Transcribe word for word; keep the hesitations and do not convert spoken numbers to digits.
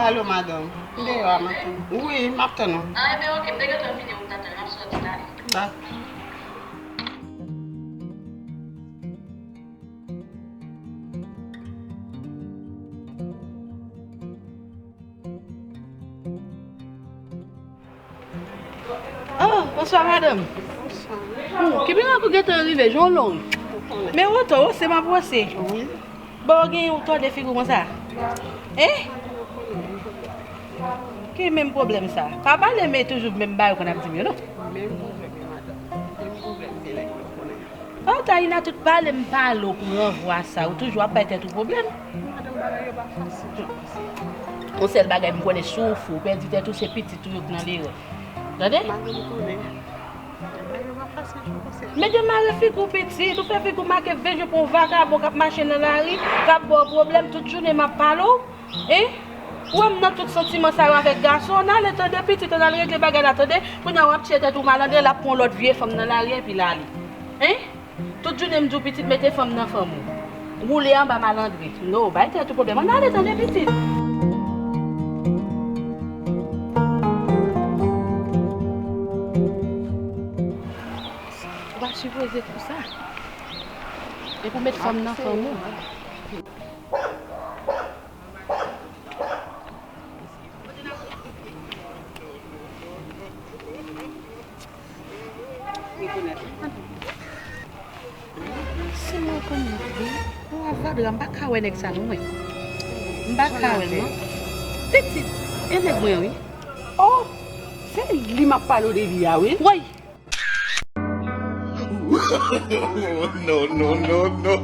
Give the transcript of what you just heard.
Alo, madanm. M deyò a, m ap tann ou. Wi, m ap tann ou. Ah, ebyen, oke, m te gentan vini, ou t ap tann, m ap soti, talè. Dakò. Oh, bonswa, madanm. Bonswa. Hmm, ki mirak ou gentan rive, jan w long. Men ou twò, se m ap wè se. Wi. Bon, ou gen yon tò de figi konsa. Hein? Ki menm pwoblèm sa? Pa pale, men toujou menm bagay ou konn ap di m yo, non? Menm pwoblèm yo, madanm. Menm pwoblèm, se lè yo konnen. Oh, Taina, tout pale m pale w pou ranvwa sa, ou toujou ap bay tèt ou pwoblèm. Madanm, bagay yo pa fasil jan w panse. Yon sèl bagay m konnen, si w fou, ou pèdi tèt ou, se pitit ou yo k nan lerè. Tande? Madanm, konnen. Bagay yo pa fasil jan w panse. Men demare figi w pitit, ou fè figi w make ven je pou yon vakabon k ap mache nan lari, k ap ba w pwoblèm, tout jounen m ap pale w. Hein? Ou wè m nan tout santiman sa yo avèk gason, n ale tande pitit, ann al regle bagay la tande. Kounye a w ap tiye tèt ou malandren, l ap pran yon lòt vye fanm nan lari epi l ale. Hein? Tout jounen m di w pitit mete fanm nan fanm ou. Woule anba malandren. No, bay tèt ou pwoblèm. Ann ale tande pitit. Ou pa sipoze fè sa. Epi w met fanm nan fanm ou. Si mwen konn nèg wi. Ou avadra, m pa ka wè nèg sa non mwen. M pa ka wè l non. Pitit, e nèg mwen wi. Oh, se li m ap pale w de li a wi. Woy. No, no, no, no.